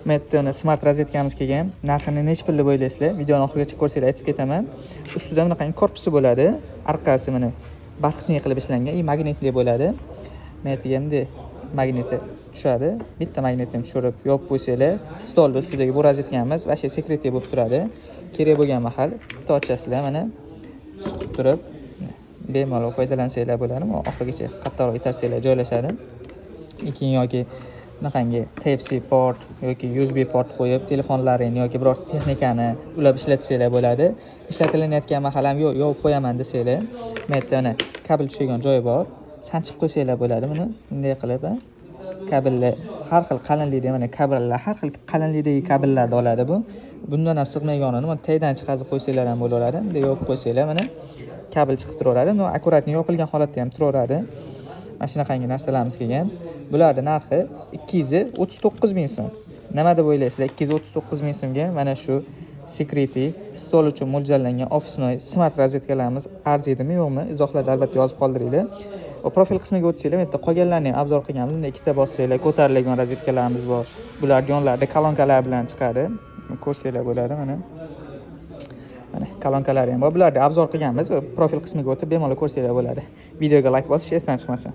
Mana smart rozetkamiz kelgan. Narxini nechi pul deb o'ylaysizlar? Videoni oxirigacha ko'rsanglar, aytib ketaman. Ustida bunaqangi korpusi bo'ladi. Orqasi mana бархатный qilib ishlangan и magnitli bo'ladi. Mana yerga bunday magniti tushadi. Bitta magnitni tushirib yopib qo'ysanglar, stolni ustidagi bu rozetkamiz вообще секретный bo'lib turadi. Kerak bo'lgan mahal bitta ochasizlar, mana suqib turib bemalol foydalansanglar bo'ladi. Oxirigacha qattiqroq itarsanglar, joylashadi. Keyin yoki bunaqangi Type C port yoki USB port qo'yib, telefonlaringni yoki biror texnikani ulab ishlatsanglar bo'ladi. Ishlatilayotgan mahal ham yo'q, yopib qo'yaman desanglar, bu yerda mana kabel tushadigan joyi bor. Sanchib qo'ysanglar bo'ladi buni bunday qilib. Kabelni har xil qalinlikda, mana kabellar, har xil qalinlikdagi kabellarni oladi bu. Bundan ham sig'mayganini mana tagdan chiqazib qo'ysanglar ham bo'laveradi. Bunday yopib qo'ysanglar, mana kabel chiqib turaveradi. Но аккуратно yopilgan holatda ham turaveradi. Mana shunaqangi narsalarimiz kelgan. Bularni narxi 239 000 so'm. Nima deb o'ylaysizlar, 239 000 so'mga mana shu секретный stol uchun mo'ljallangan офисной smart rozetkalarimiz arziydimi, yo'qmi, izohlarda albatta yozib qoldiringlar. Va profil qismiga o'tsanglar, bu yerda qolganlarni ham обзор qilganmiz. Bunda ikkita bossanglar ko'tariladigan rozetkalarimiz bor. Bular yonlarida kolonkalar bilan chiqadi, ko'rsanglar bo'ladi. Mana kolonkalari ham bor. Bularni обзор qilganmiz. Profil qismiga o'tib bemalol ko'rsanglar bo'ladi. Videoga layk bosish esdan chiqmasin.